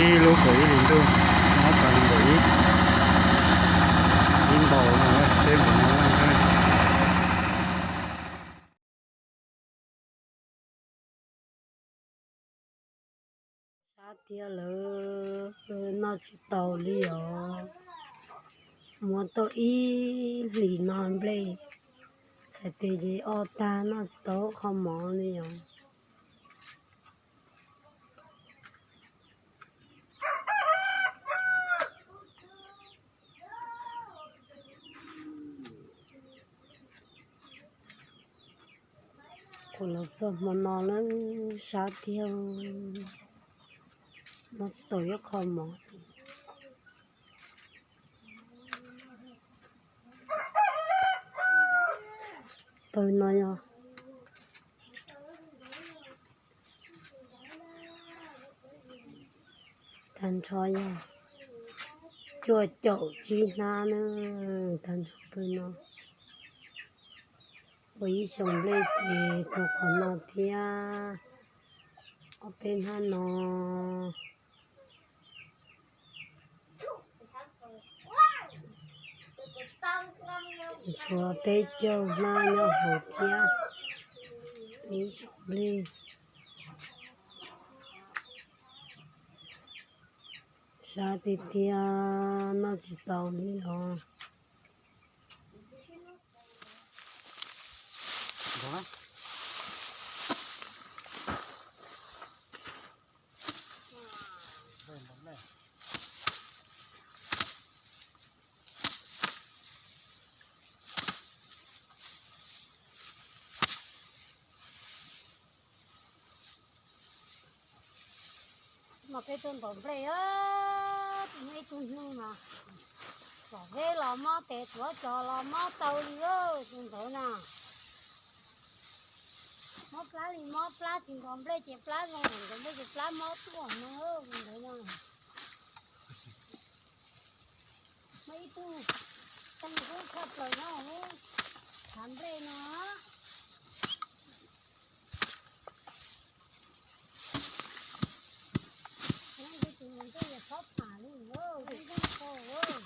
Ib lub kaum ib hlis ntuj, ob tag nkaum ib, ib npaus no, peb npaum no lawm. Sab tiag lawm, noj tsis tau li os. Muab tau ib hlis no nplej, txhais tes ces ob tag, noj tsis tau qhov mov li os. Kuv los txog hmo no lawm, sab tiag, noj tsis tau ib qho mov. Pawg no yog tag nrho yog cuaj caum tsib hnab na, tag nrho pawg no. Ua ib xyoos nplej ces tau qhov no thiab, ob peb hnab no. Tshuav peb caug hnab nyob hauv thiab, ib xyoos nplej. Sab tiag tiag, noj tsis tau li os. Mas peb tuaj ntaus nplej, tus hnub ib tug hnub mas, tom zeb los mob, tes tuav cos los mob tau li tus ntawd na. Mob plab li mob plab, tsis ntaus nplej ces plab zoo, ntaus nplej ces plab mob tuaj no tus ntawd na. Muaj ib tug teeg kub tshaj plaws nyob hauv lub tshav nplej no. Tus ntawd yog txhob tham li, ib ntoo kau.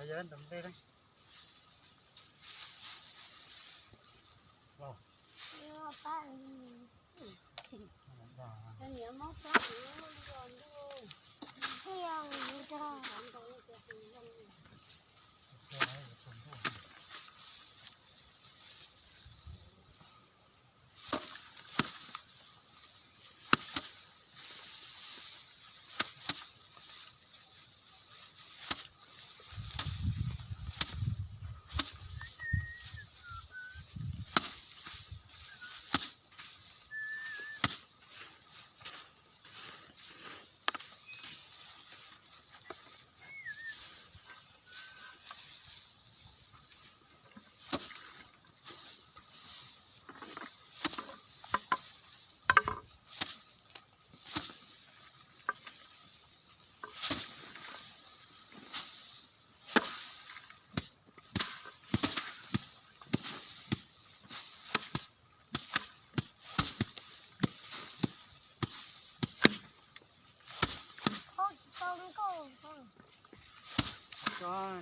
Yog ntaus nplej.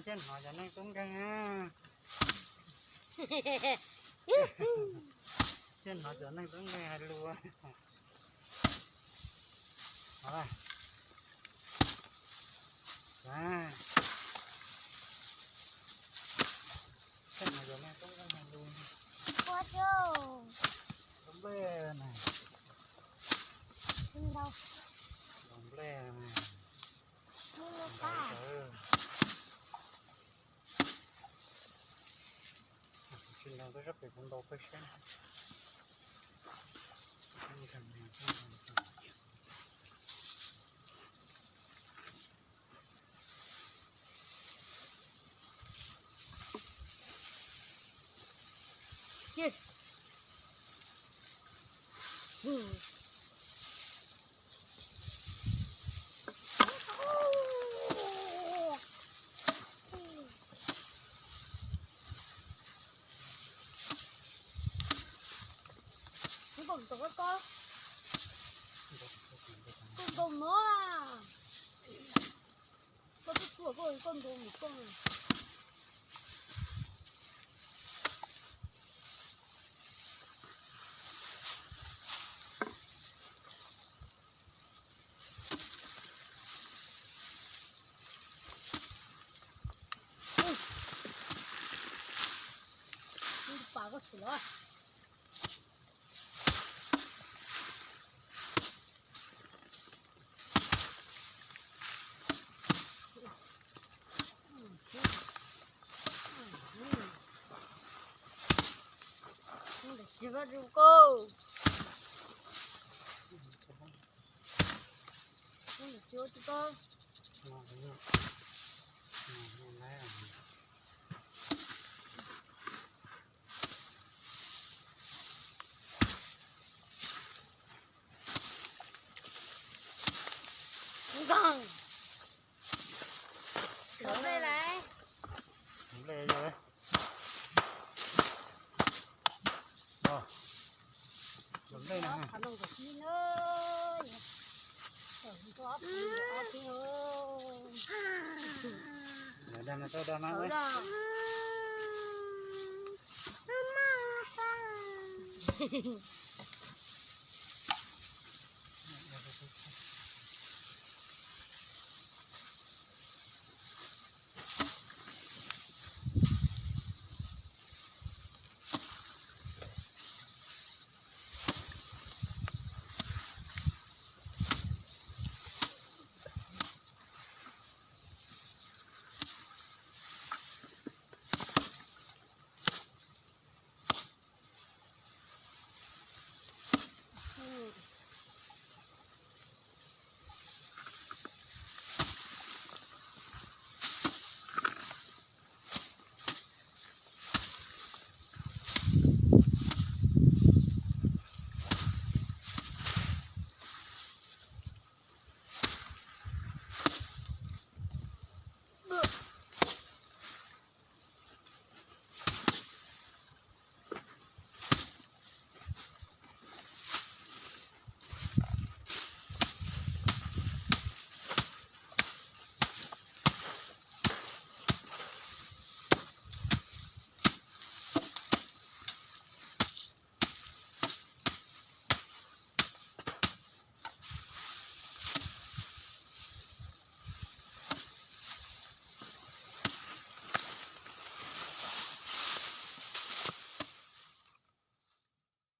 Thiaj hnov cov neeg tub nkeeg. Thiaj hnov cov neeg tub nkeeg hais lus. Thiaj hnov cov neeg tub nkeeg hais lus. Ua rau nplej na. Ntaus nplej na. Tsis ntaus, tuaj sab pem kuv ntaus peb saib. Ces nkaum ntau ko, koj ntau no, koj twb tuaj koj koj ntau mus koj. Pas koj tsis los. Tsis vaj zus koj. Tsis vaj zus koj. Nkoog. Lov nplej lauj. Lov nplej yog. Lov nplej na. Lov dag no, dag no.